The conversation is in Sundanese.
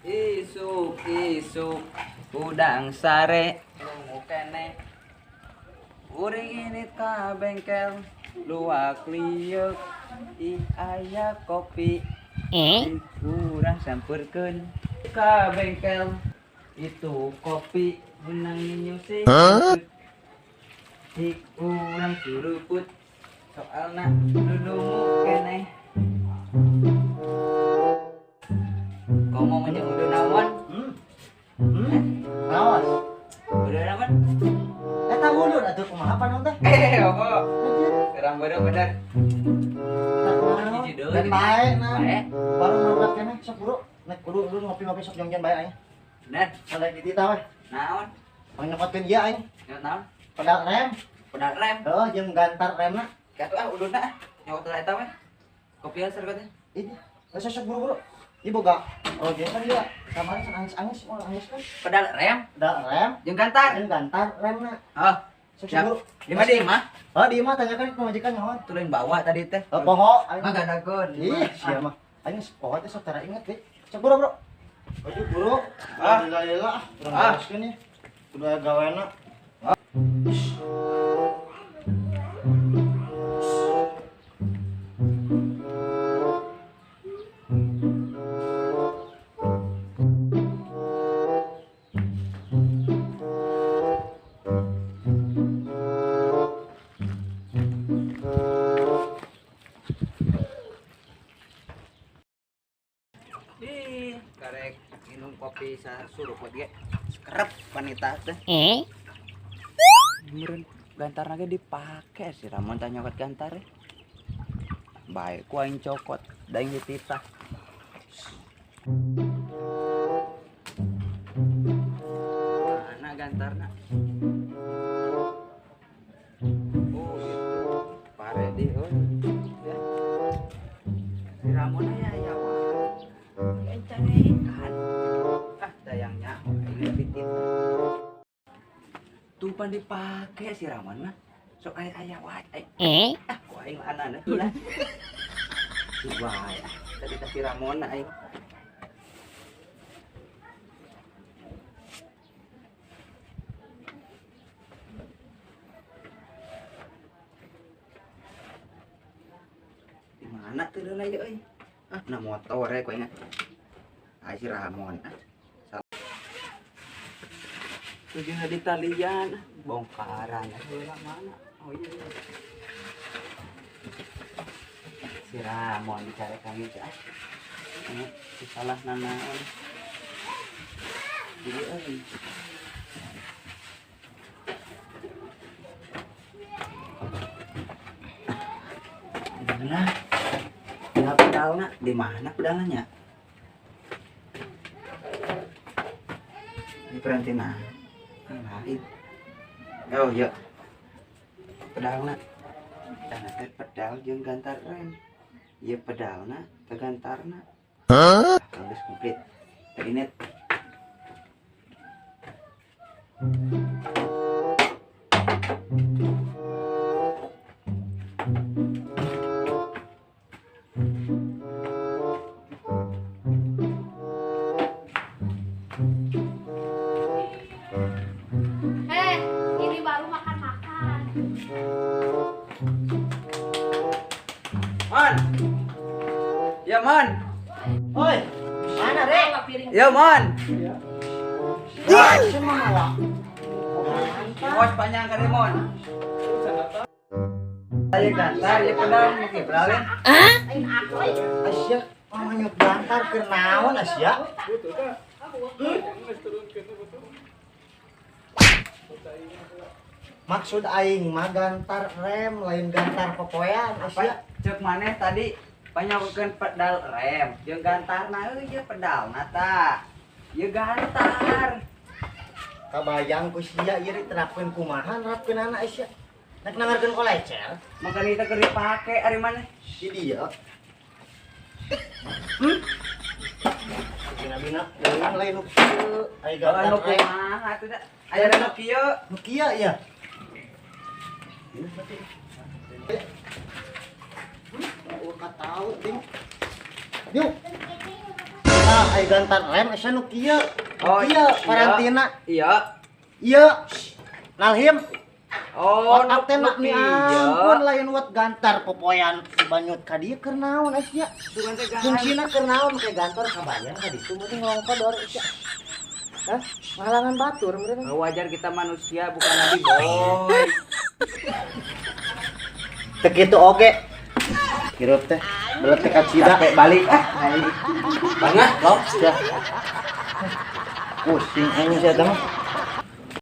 Isuk isuk udang sare lungu keneh. Uring ini ka bengkel luak liuk ih aya kopi. Kurang sampeurkeun ka bengkel itu kopi menang nyusi. Ih urang suruput soalna lulungu keneh. Komo mah udah naon? Awas. Udah naon? Eta wudun atuh kumaha panon teh? Oh. Serang bener bener. Hiji deui. Dan bae nah. Bae. Baru nabrak keneh sok buru. Nek kudu lu ngopi-ngopi sok jongjon bae aing. Bener. Saleh di titah we. Naon? Pangnyokotkeun ieu aing. Nyokot naon? Pedal rem. Pedal rem. Heuh, jeung gantar remna. Katuh ah udunna ah. Nyokot lah eta we. Kopi haser teh. Ih, geus sok buru-buru. Ieu boga proyek kan dia. Kamari can angis-angis, moal angis kan. Pedal rem. Pedal rem jeung gantar. Jeung gantar remna. Oh. Sok Siap. buru. Lima di mah. Oh, di imah tanyakan ke majikan nyaho. Tuluy bawa tadi teh. Oh, poho aing. Mah gadakeun. Ih, sia mah. Aing poho teh sok tara inget deui. Sok buru, Bro. Baju buru. Ah. Lila-lila ah, urang Ah. bereskeun ya. Kudu aya gawena. Ih, karek minum kopi sasuruput ge. Sekerep wanita teh. Meureun gantarna ge dipake si Ramon tah nyokot gantar. Bae ku aing cokot, da aing dititah. Mana gantarna? Oh, gitu. Pare di euy. Ya. Si Ramon aya aya wae. Aing carekan. Ah, dayangnya aing dititah. Tuh pan dipake si Ramon mah. Sok aya aya wae. Ah, ku aing anak lah. Tuh wae. Tadi teh si Ramon aing. Di mana tuh deuna ieu euy? Ah, na motor we ku aing. Ah, si Ramon. Ah. Tujuh di talian bongkaran heula mana? Oh iya. Si Ramon dicari kami ah. Si salah nanaon. Jadi euy. Mana? Tinggal pedalna di mana pedalnya? Di perantina. Lain. Oh iya. Pedalna. Pedalna teh pedal jeung gantar rem. Ieu pedalna teh gantarna. Hah? Geus komplit. Tadi net. Ini baru makan-makan. Man. Ya, Man. Oi, mana rek? Ya, Man. Ya, semua. Bos panjang ka Mon. Ayo gantar, ya pedal make pedalin. Lain aku. Asia, manyut gantar keur naon Asia? Maksud aing mah gantar rem lain gantar popoean Asia. Cek maneh tadi panyakeun pedal rem jeung gantarna euy ieu pedalna ta. Ieu gantar. Kabayang ku sia ieu diterapkeun kumaha nerapkeunana Asia. Nek nangarkeun kolecer. Makana itu keur dipake ari maneh. Di dieu. Bina-bina lain lain nu kieu aya gantar Nu rem. kumaha atuh da? Aya nu kieu. Nu kieu ya. Oh, tahu ding. Yuk. Nah, Ai gantar rem asa nu kieu. Oh, Kieu iya. parantina. Iya. Ieu. Nalhim. Oh, Otak teh nu nak mi kieu. ampun, lain wat gantar popoyan banyut ka dieu keur naon sia? Sugan teh gantar. Fungsina keur naon make gantar, kabayang ka ditu meureun ngelongkodor sia. Hah? Ngahalangan batur meureun. Oh, wajar, kita manusia, bukan nabi, boy. Teu kitu oge. Hirup teh belet teh kacida. Capek, balik ah. Banget. Lok sia. Pusing aing sia teh mah.